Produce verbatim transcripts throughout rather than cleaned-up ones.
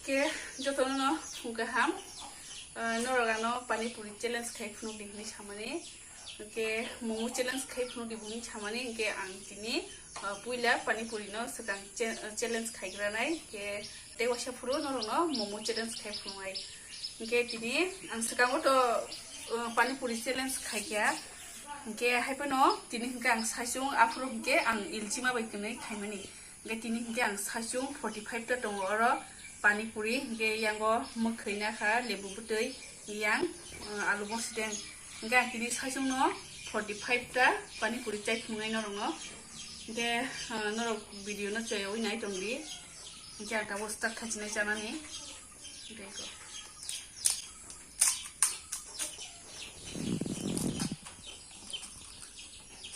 Ke jotono no phung kaham, ah, norok ano pani puri challenge khai phunuk di hinwi samani, ke momo challenge khai phunuk di hinwi samani, ke ang tini, ah, puila pani puri no swkang cha-, challenge khai gra nai, ke tei waisa phuru norok no momo challenge khai phunuk nai. Ke tini ang swkango to, ah, pani puri challenge khai kha, ke hai phano tini hwnkhe ang saichung aphuru hwnkhe ang ilchima bai kwnwi khaimani. Hingke tini hingke ang saichung forty five ta tongo oro pani puri, hingke yango mwkhwi nakha, lebu bwtwi, yang, uh, alu bosdeng. Hingke ang tini saichung no forty five ta pani puri chai phunuknai norok no. Hingke, uh, norok video no choyawi nai tongdi. Hingke ang tabuk start khaichinai chanani. Bego.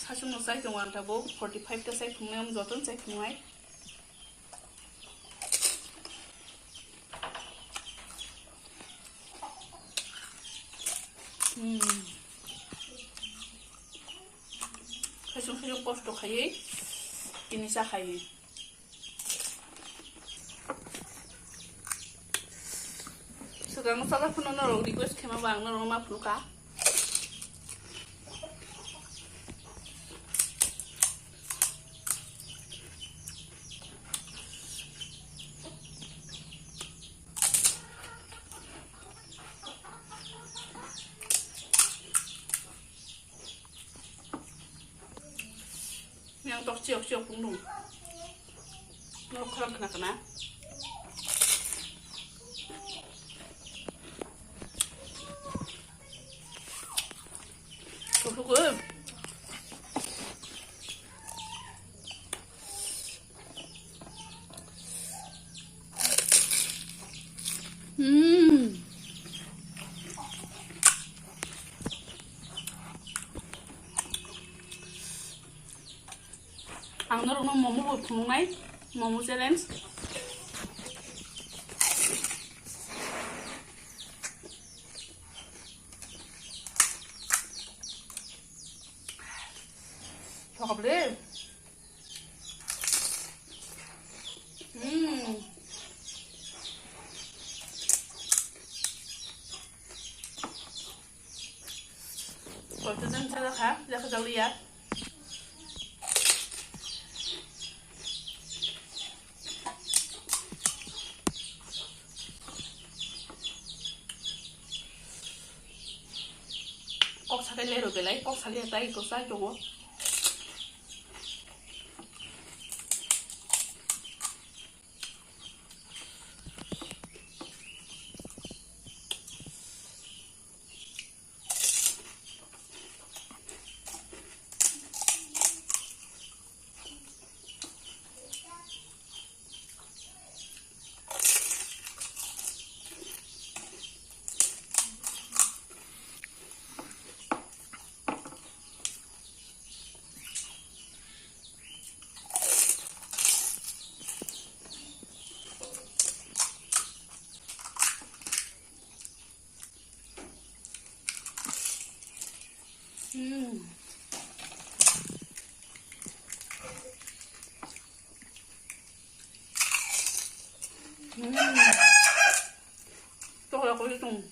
Saichung no chai tongo ang tabuk forty five ta chai phunuknai, omo jotono chai phunuknai. Hmm. Saichung saichung kosto khaiwi tini cha khai. Swkang no chajak phano norok request khaima ba ang norok ma phunukha. Yang tok chiok chiok pung dong. Norok khorang khna khna. Tok tok, eh. Hmm. Ang norokno momo bo phunuknai, momo challenge. Thokap le. Hmm. Koito jang jala kha, jaka jauliya. Kok sakai lero belai, kok salia tai, kok sai tongo. Hmm. Hmm. Tokla kuli tung.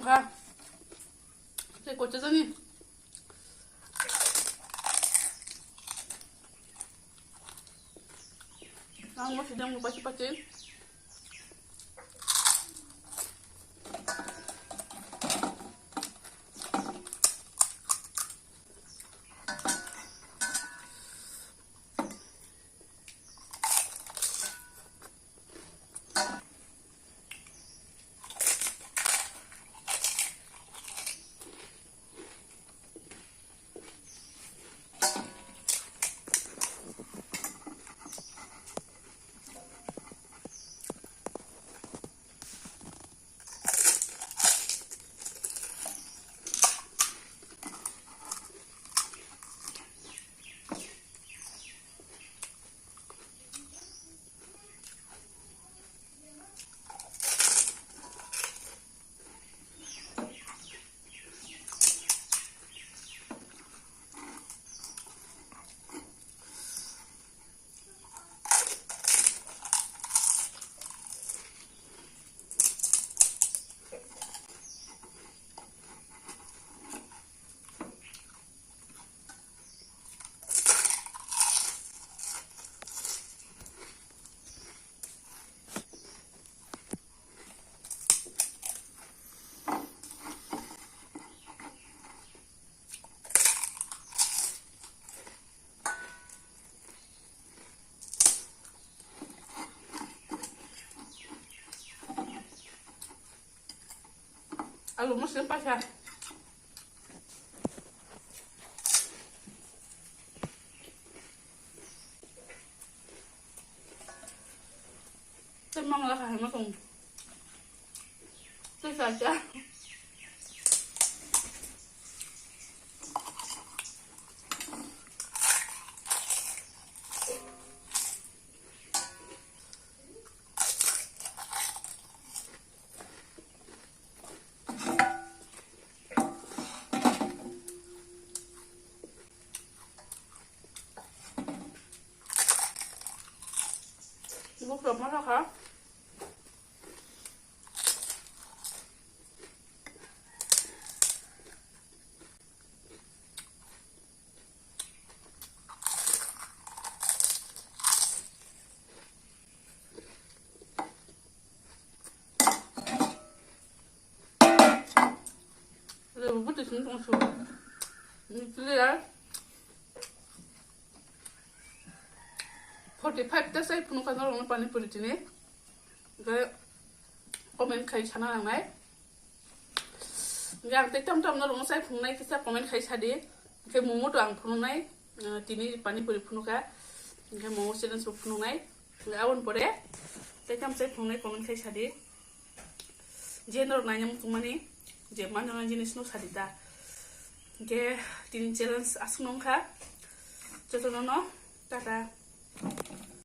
Ha. Tei kocha jani. Ang mo sidang mo pati pati. Alu musim pasha. Tei mangla kahai ma tong. Tei sacha. Bukrok ma sakha. Lebu buti sini tong su. Ini clear. Forty five ta sai phunukha norokno pani puri tini. Hwnkhe comment khai sana nangnai. Hwnkhe ang tei tam tam norokno sai phunuknai kisa comment khai sadi. Hwnkhe momo to ang phunuknai, ah, tini pani puri phunukha. Hwnkhe momo challenge bo phunuknai. Hwnkhe aboni pore tei tam sai phunuknai comment khai sadi. Je norok naina muchungmani je manjana jinis no sadi da. Hwnkhe tini challenge aswk no wngkha. Jotono no tata.